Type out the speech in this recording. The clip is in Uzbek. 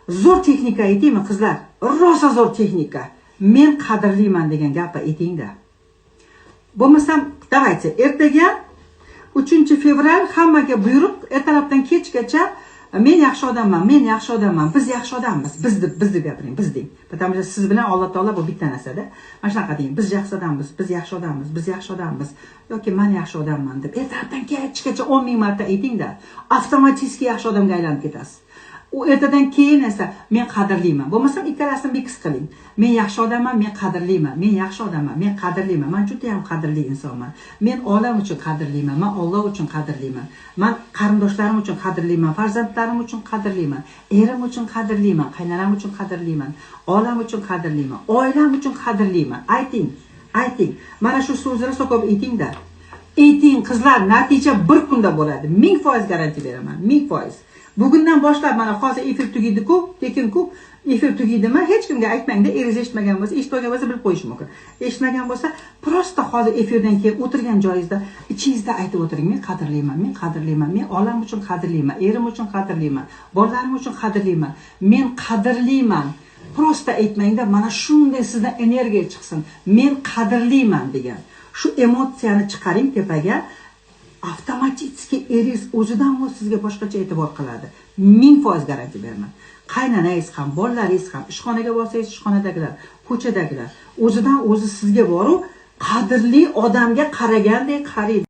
Zo'r texnika aytaymi, qizlar? Rosa zo'r texnika. "Men qadrliman" degan gapni aytingda. Bo'lmasam, давайте, ertaga 3 fevral, hammaga buyruq: ertalabdan kechgacha "Men yaxshi odamman, men yaxshi odamman, biz yaxshi odammiz", "biz" deb, "biz" deb gapiring, "biz" deng. Потому что siz bilan Alloh taolo bu bitta narsada. Mana shunaqa deng: "Biz yaxshi odammiz, biz yaxshi odammiz, biz yaxshi odammiz" yoki "Man yaxshi odamman" deb ertalabdan kechgacha 10 000 marta aytingda, avtomatik yaxshi odamga aylanib ketasiz. U ertadan keyin esa "Men qadrliman". Bo'lmasam, ikkalasini микс qiling: "Men yaxshi odamman, men qadrliman, men yaxshi odamman, men qadrliman, man judayam qadrli insonman, men olam uchun qadrliman, man Olloh uchun qadrliman, man qarindoshlarim uchun qadrliman, farzandlarim uchun qadrliman, erim uchun qadrliman, qaynonam uchun qadrliman, olam uchun qadrliman, oilam uchun qadrliman." Ayting, ayting, mana shu so'zni rosa ko'p aytingda. Ayting, qizlar, natija bir kunda bo'ladi, 1000% garantiya beraman, 1000%. Bugundan boshlab, mana hozir efir tugaydiku, tekinku efir tugaydimi, hech kimga aytmangda. Eringiz eshitmagan bo'lsa, eshitib olgan bo'lsa, bilib qo'yishi mumkin. Eshitmagan bo'lsa, просто hozir efirdan keyin o'tirgan joyingizda ichingizda aytib o'tiring: "Men qadrliman, men qadrliman, men olam uchun qadrliman, erim uchun qadrliman, bolalarim uchun qadrliman, men qadrliman." Просто aytmangda, mana shunday sizdan energiya chiqsin, "Men qadrliman" degan shu emotsiyani chiqaring tepaga. Avtomatik eringiz o'zidan o'zi sizga boshqacha e'tibor qiladi, 1000% garantiya beraman. Qaynonangiz ham, bolalaringiz ham, ishxonaga borsangiz, ishxonadagilar, ko'chadagilar o'zidan o'zi sizga boru qadrli odamga qaragandek qaraydi.